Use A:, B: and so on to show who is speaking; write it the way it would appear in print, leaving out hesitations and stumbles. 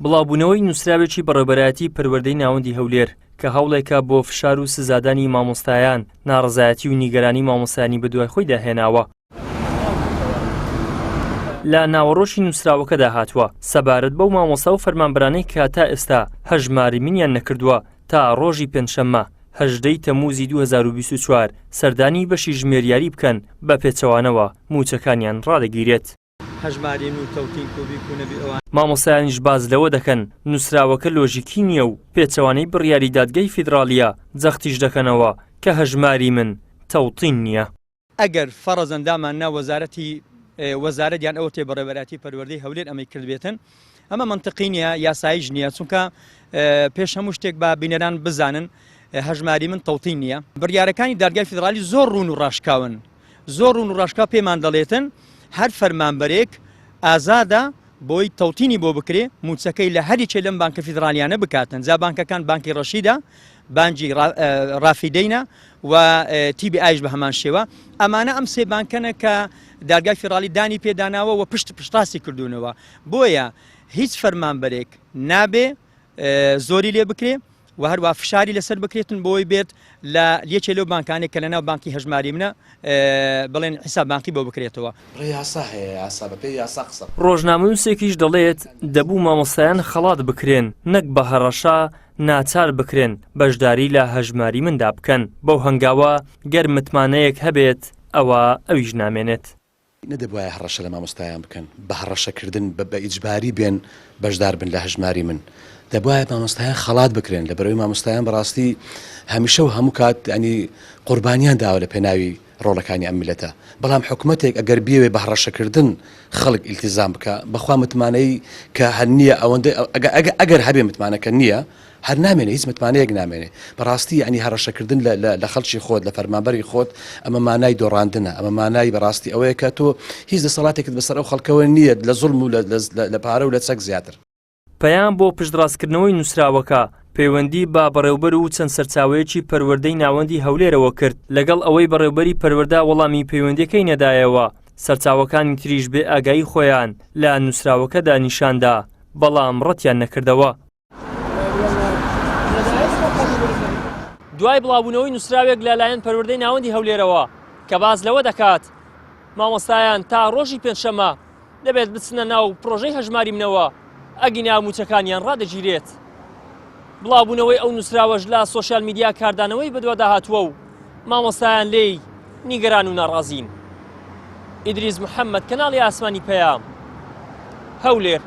A: بڵاوبوونەوەی نووسراوێکی بەڕێوەبەرایەتی پەروەردەی ناوەندی هەولێر کە هەوڵێکە بۆ فشار و سزادانی مامۆستایان، ناڕەزایەتی و نیگەرانی مامۆستایانی بەدوای خۆیدا هێناوە. لە ناوەڕۆکی نووسراوەکەدا هاتووە، سەبارەت بەو مامۆستا و فەرمانبەرانەی کە تا ئێستا هەژماری منیان نەکردووە تا ڕۆژی پێنجشەممە 18 ی تەمموزی 2024 سەردانی بەشی ژمێریاری بکەن، بە پێچەوانەوە مووچەکانیان ڕادەگیرێت.
B: هەژمارین و تەوتین کوبیک و نەبی ئەوان.
A: مامۆستایانیش باس لەوە دەکەن، نووسراوەکە لۆژیکی نییە و پێچەوانەی بڕیاری دادگای فیدراڵییە، جەختیش دەکەنەوە کە هەژماری من تەوتین نییە.
B: ئەگەر فەڕزەن دامان نا وەزارەتی وەزارەت یان ئەوەتێ بەڕێوەبەرایەتی پەروەردەی هەولێر ئەمەی کردبێتن ئەمە مەنتقی نییە یاساییش نییە چونکە پێش هەموو شتێک با بینەران بزانن هەژماری من تەوتین نییە بڕیارەکانی دادگای فیدرالی زۆر ڕوون و ڕاشکاون زۆر ڕوون و ڕاشکاو پێمان دەڵێتن هەر فەرمانبەرێک ئازادە بۆی تەوتینی بۆ بکرێ موچەکەی لە هەریکێ لەم بانکە فیدرالیانە بکاتن جا بانکەکان بانکی ڕەشیدە بانکی ڕافیدەینە و تی بی ئایش بە هەمان شێوە ئەمانە ئەم سێ بانکەنە کە دادگای فیدرالی دانی پێداناوە و پشت پشتڕاستی کردوونەوە بۆیە هیچ فەرمانبەرێک نابێ زۆری لێ بکرێ و هەروە فشاری لەسەر بکرێتن بۆی بێت لە یەکێ لەو بانکانێک کە لەناو بانکی هەژماری منە بڵێن حیساب بانقی بۆ بکرێتەوە.
C: ڕێ یاسا هەیە یاسا بەپێی یاسا قسە بکە.
A: ڕۆژنامەنووسێکیش دەڵێت، دەبوو مامۆستایان خەڵات بکرێن نەک بە هەڕەشە ناچار بکرێن بەشداری لە هەژماری مندا بکەن، بەو هەنگاوە گەر متمانەیەک هەبێت ئەوا ئەویش نامێنێت.
C: نەدەبوایە هەڕەشە لە مامۆستایان بکەن، بە هەڕەشەکردن بە ئیجباری بێن بەشدار بن لە هەژماری من. دەبوایە مامۆستایان خەڵات بکرێن، لەبەرئەوەی مامۆستایان بەڕاستی هەمیشە و هەموو کات یانی قوربانیان داوە لە پێناوی ڕۆڵەکانی ئەم میللەتە. بەڵام حکومەتێک ئەگەر بیەوێ بە هەڕەشەکردن خەڵک ئیلتیزام بکا، بەخوا متمانەی کە هەر نییە ئەوەندە ئەگەر هەبێ متمانەکە نییە، هەر نامێنێ هیچ متمانەیەک نامێنێ بەڕاستی یانی هەڕەشەکردن لە لە لە خەڵکی خۆت لە فەرمانبەری خۆت ئەمە مانای دۆڕاندنە ئەمە مانای بەڕاستی ئەوەیە کە تۆ هیچ دەسەڵاتێکت بەسەر ئەو خەڵکەوە نییە لە زوڵم و لە لە لە پارە و لە چەک زیاتر.
A: پەیام بۆ پشتڕاستکردنەوەی نووسراوەکە، پەیوەندی بە بەڕێوبەر و چەند سەرچاوەیەکی پەروەردەی ناوەندی هەولێرەوە کرد، لەگەڵ ئەوەی بەڕێوبەری پەروەردە وەڵامی پەیوەندیەکەی نەدایەوە، سەرچاوەکانی تریش بێ ئاگایی خۆیان لە نووسراوەکەدا نیشاندا، بەڵام ڕەتیان نەکردەوە. دوای بڵاوبوونەوەی نووسراوێک لە لایەن پەروەردەی ناوەندی هەولێرەوە کە باس لەوە دەکات مامۆستایان تا ڕۆژی پێنجشەممە دەبێت بچنە ناو پرۆژەی هەژماری منەوە ئەگینا مووچەکانیان ڕادەگیرێت. بڵاوبوونەوەی ئەو نووسراوەش لە سۆشیال میدیا کاردانەوەی بەدوادا هاتووە و مامۆستایان لێی نیگەران و ناڕازین. ئیدریس محەممەد، کەناڵی ئاسمانی پەیام، هەولێر.